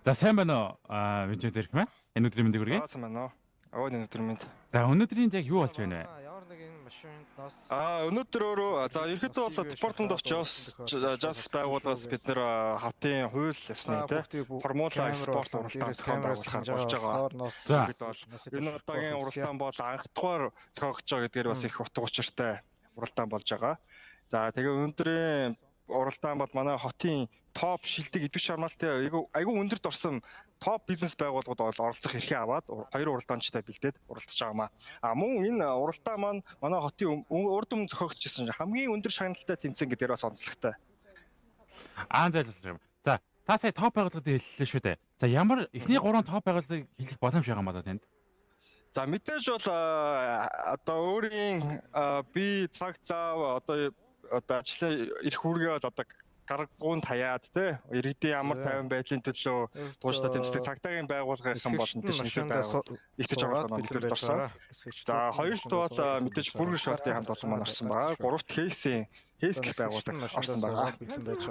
За, сайн байна уу? Винчэн зэрхмэ. Энэ өдрийн мэндийг хүргэе. За, сайн байна уу? Өө, энэ өдрийн мэнд. За, өнөөдрийн яг юу болж байна вэ? Ямар нэгэн машинд нос Өнөөдөр өөрөө, за, ерөнхийдөө бол Department of Justice байгууллагаас бид нэр хотын хууль ёсны, тий, Формула спорт уралдаан зохион байгуулахаар болж байгаа. За. Энэ удаагийн уралдаан бол анхдугаар зохиогдож байгаа гэдгээр бас их утга учиртай уралдаан болж байгаа. За, тэгээ өнөөдрийн уралдаан бол манай хотын топ шилдэг, идэвх чармаалтай, айгүй өндөрт орсон топ бизнес байгууллагууд бол оролцох эрхээ аваад хоёр уралдаанчтай бэлдээд уралдаж байгаа маа. А мөн энэ уралдаан маань манай хотын урд өмнө зохиогдож хамгийн өндөр шагналтай тэмцээн гэдгээр бас онцлогтой. Аа, зайлшгүй юм. За, та сая топ байгууллагыг хэллээ шүү дээ. За, ямар эхний гурван топ байгууллагыг хэлэх боломж байгаа юм байна танд? За, мэдээж бол одоо өөрийн би цаг зав, одоо ажлын эрх үүргээ бол одоо гаргагуун таяад, те, иргэдийн ямар тайван байдлын төлөө тууштай тэмцдэг цагдаагийн байгууллагын бол мэдээж нэгдүгээр байгууллага итгэж оруулах нэгдүгээр орсон. За, хоёрт бол мэдээж Burger Shot-ын хамт олон маань орсон байгаа. Гуравт Кейсийн Кейс гэх байгууллага орсон байгаа.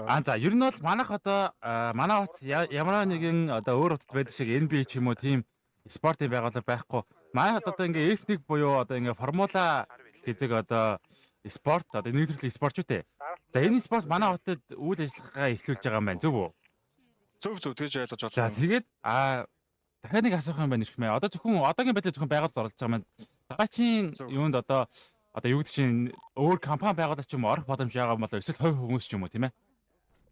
Аа, за, ер нь бол манайх одоо манай хот ямар нэгэн одоо өөр хотод байдаг шиг NBA ч юм уу, тийм спортын байгууллага байхгүй. Манай хот одоо ингээ F1 буюу одоо ингээ формула гэдэг одоо спорт, одоо нэг төрлийн спорт ч үү. За, энэ спорт манай хотод үйл ажиллагаа эхлүүлж байгаа юм байна. Зөв үү? Зөв, тэгж ойлгож байна. За, тэгээд дахиад нэг асуух юм байна, Ирхмээ. Одоо зөвхөн одоогийн байдлаар зөвхөн байгууллага оролцож байгаа юм байна. Дараачийн юунд одоо юу гэдэг чинь өөр компани байгуулах ч юм уу, орох боломж байгаа юм болоо, эсвэл хувь хүмүүс ч юм уу, тийм ээ?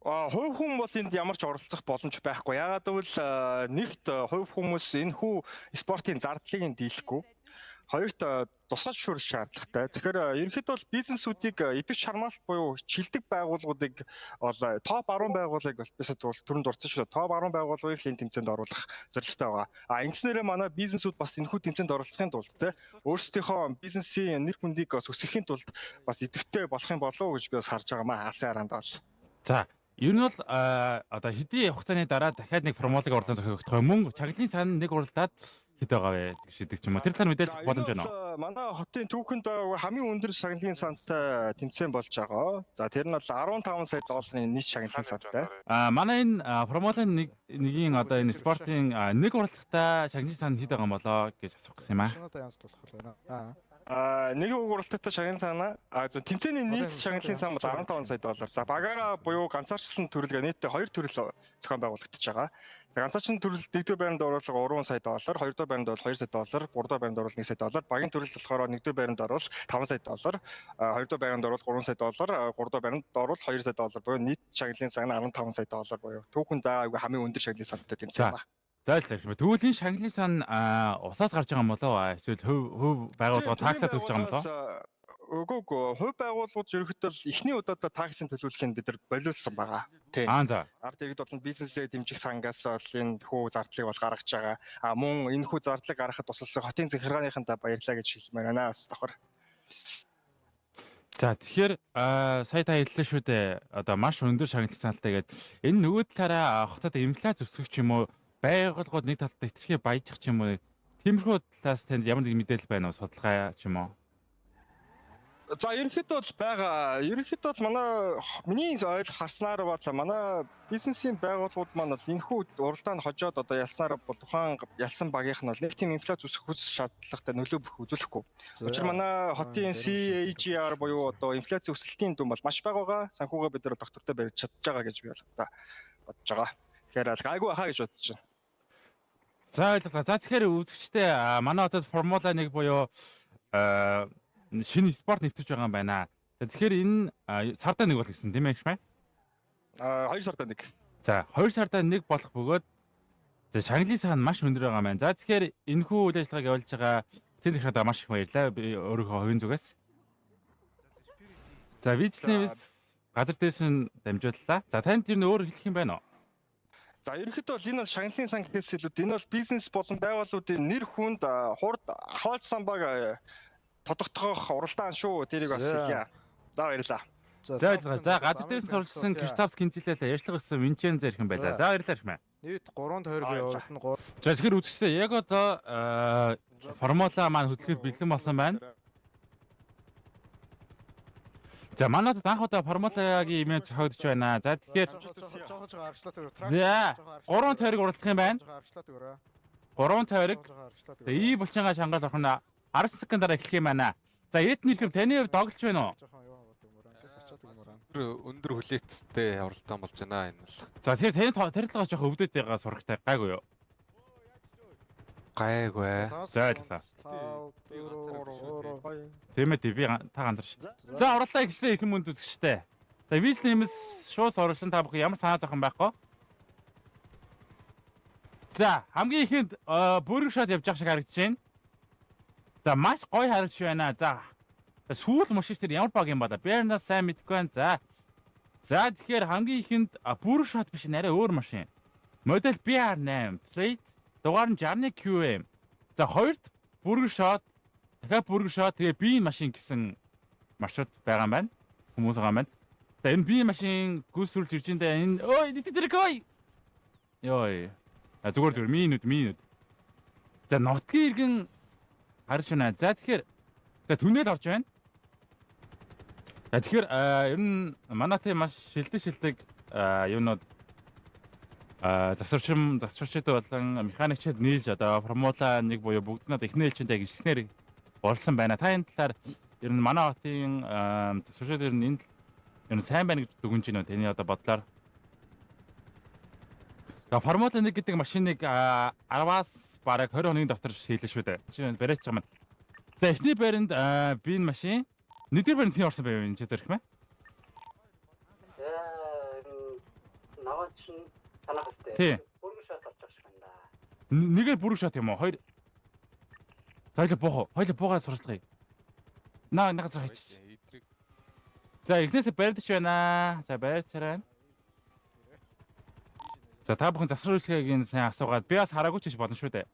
Хувь хүн бол энд ямар ч оролцох боломж байхгүй. Яагаад гэвэл нэгт хувь хүмүүс энэ хүү спортын зардлыг нь дийлэхгүй. Хоёрт тусгай зөвшөөрөл шаардлагатай. Тэгэхээр ерөнхийдөө бол бизнесүүдийг, идэвх чармаалт буюу шилдэг байгууллагуудыг бол топ 10 байгууллагыг бол бисад бол түрүүнд дурдсан шүү дээ. Топ 10 байгууллагыг л энэ тэмцээнд оруулах зорилготой байгаа. А ингэснээрээ манай бизнесүүд бас энэхүү тэмцээнд оролцохын тулд, те, өөрсдийнхөө бизнесийн нэр хүндийг бас өсгөхийн тулд бас идэвхтэй болох юм болов уу гэж би бас харж байгаа маа хаалсын хараанд бол. За, ер нь бол одоо хэдийн хугацааны дараа дахиад нэг формулагын уралдаан зохиогдох юм. Мөн чагналын сан нэг уралдаад хэд байгаа вэ гэж шийдэг ч юм уу. Тэр талаар мэдээлэл боломж байна уу? Манай хотын түүхэнд хамгийн өндөр шагналын сантай тэмцээн болж байгаа. За, тэр нь бол 15 сая долларын нийт шагналын сантай. Манай энэ формула 1 нэгийн одоо энэ спортын нэг уралдахдаа шагналын сан хэд байгаа юм болоо гэж асуух гэсэн юм аа. Байна. Нэг уралдагтай шагналын санаа, зөв, тэмцээний нийт шагналын сан бол 15 сая доллар. За, багаараа буюу ганцаарчлан төрөлгөө нийтдээ хоёр төрөл зохион байгуулагдаж байгаа. За, ганцаарчлан төрөл нэгдүгээр байранд оруулах 3 сая доллар, хоёрдугаар байранд бол 2 сая доллар, гуравдугаар байранд оруулах 1 сая доллар, багийн төрөл болохоор нэгдүгээр байранд оруул 5 сая доллар, хоёрдугаар байранд оруул 3 сая доллар, гуравдугаар байранд оруул 2 сая доллар буюу нийт шагналын сан 15 сая доллар буюу түүхэнд байгаагүй хамгийн өндөр шагналын сантай тэмцээн байна. За, ойлголоо. Тэгвэл энэ шагналын сан усаас гарч байгаа юм болоо, эсвэл хувь байгууллага таксаа төлж байгаа юм болоо? Үгүй, хувь байгууллагууд ерөнхийдөө л эхний удаадаа таксын төлөвлөхийг бид нар болиулсан байгаа. Тийм. Аа, за. Ард иргэд болон бизнесээ дэмжих сангаас бол энэ хүү зардлыг бол гаргаж байгаа. А мөн энэ хүү зардлыг гаргахад тусалсан хотын захиргааныхандаа баярлалаа гэж хэлмээр байна бас давхар. За, тэгэхээр сая та хэллээ шүү дээ. Одоо маш өндөр шагналын саналтай гэдэг. Энэ нөгөө талаараа хотод инфляц өсгөх ч юм уу, байгууллагууд нэг талдаа хэтэрхий баяжих ч юм уу, тиймэрхүү талаас танд ямар нэг мэдээлэл байна уу, судалгаа ч юм уу? За, ерөнхийдөө бол байгаа. Ерөнхийдөө бол миний ойлгох харснаар бол манай бизнесийн байгууллагууд маань бол энэхүү уралдаанд хожоод одоо ялснаар бол тухайн ялсан багийнх нь бол нэг тийм инфляц өсөх хүс шаардлагатай нөлөө бүх үзүүлэхгүй. Учир манай хотын CAGR буюу одоо инфляцийн өсөлтийн дүн бол маш бага байгаа. Санхүүгээ бид нар доктортой барьж чадж байгаа гэж би бол одоо бодож байгаа. Тэгэхээр гайгүй байхаа гэж бодож байна. За, ойлголоо. За, тэгэхээр үзэгчдээ, манай хотод Формула 1 буюу шинэ спорт нэвтэрч байгаа юм байна. За, тэгэхээр энэ сардаа нэг бол гэсэн, тийм ээ, Ихмэ? 2 сардаа нэг. За, 2 сардаа нэг болох бөгөөд, за, шагналын сан маш өндөр байгаа юм байна. За, тэгэхээр энэхүү үйл ажиллагааг явуулж байгаа хотын захиргаадаа маш их баярлалаа. Би өөрийнхөө хувийн зүгээс. За, Вижлэвс газар дээрс нь дамжууллаа. За, танд ер нь өөр хэлэх юм байна уу? За, ерөнхийдөө бол энэ бол шагналын сан гэхээс илүү энэ бол бизнес болон байгууллагуудын нэр хүнд хурд ахуйлсан баг тодогдохох уралдаан шүү. Тэрийг бас хэлье. За, баярлалаа. За, баярлалаа. За, газар дээрс сурчсан Криштапс Кинзилэл ярьцлага өгсөн Винчен зэрхэн байлаа. За, баярлалаа, Ирхмэ. Нийт 3-20 буюу урд нь 3. За, тэгэхээр үзэгчдээ, яг одоо формула маань хөдөлгөөд бэлэн болсон байна. За, манайд анх удаа Формулагийн event зохиогдож байна. За, тэгэхээр Жоохон жоохон арчлаад өгөр. За, гурван тойрог уралдах юм байна. Арчлаад өгөрөө. Гурван тойрог. За, и булчингаа шангаал орох нь 10 секунд дараа эхлэх юм байна. За, Эд нэрхэм, таны хувьд тоглож байна уу? Жоохон юу аваад өгмөр. Ангис очиад өгмөр. Өндөр хүлээцтэй уралдаан болж байна энэ л. За, тэгэхээр таны тарилгаа жоох өвдөд байгаа сурагтай гайгүй юу? Гайгүй. За, ойлголоо. 5 4 3 2. Тийм ээ, би та ганцар ш. За, уралдаа эхэлсэн, их мөнд үзэгчтэй. За, Вис нэмс шууд оруулсан, та бүхэн ямар санаа зовхон байхгүй. За, хамгийн ихэнд бүрэг шот явж байгаа шиг харагдаж байна. За, маш гоё харагдаж байна. За. За, сүүл машин тэр ямар баг юм болоо? Берна сайн мэдэхгүй байна. За. За, тэгэхээр хамгийн ихэнд бүрэг шот биш, арай өөр машин. Модель BR8 plate, дугаар нь 61 QM. За, хоёрт бүрэг шот, дахиад бүрэг шот, тэгээ би машин гэсэн маршрут байгаа юм байна. Хүмүүс байгаа юм байна. За, энэ би машин гүйцэтгэж ирж энэ энэ ой тэр ой. Йой. А, зүгээр зүгээр минут минут. За, нутгийн иргэн гарч байна. За, тэгэхээр за түнэл орж байна. За, тэгэхээр ер нь манай тийм маш шилдэг шилдэг юунууд засварчин засварчид болон механикчид нийлж одоо Формула 1 буюу бүгд нь одоо эхний ээлжинд яг ихнэр болсон байна. Та энэ талаар ер нь манай хотын засварчид ер нь энэ ер нь сайн байна гэж дүгнэж байна уу? Таны одоо бодлоор. За, Формула 1 гэдэг машиныг 10-аас бараг 20 хоногийн дотор шийдлээ шүү дээ. Чи бариач байгаа юм. За, эхний байранд би энэ машин, нэгдүгээр байранд хэн орсон байв, энэ чи зэрэг мэ? За, энэ наваа чинь санаах хэвтэй. Тий. Бүрэг шат орчих шиг байна да. Нэгээр бүрэг шат юм уу? Хоёр. За, хоёлаа буух уу? Хоёлаа буугаа сурчлагыг. Наа нэг газар хайчих. Эдрийг За, эхнээсээ барьдаж байна. За, байр царай. За, та бүхэн засвар үйлчлэгийг сайн асуугаад би бас хараагүй ч гэж болно шүү дээ.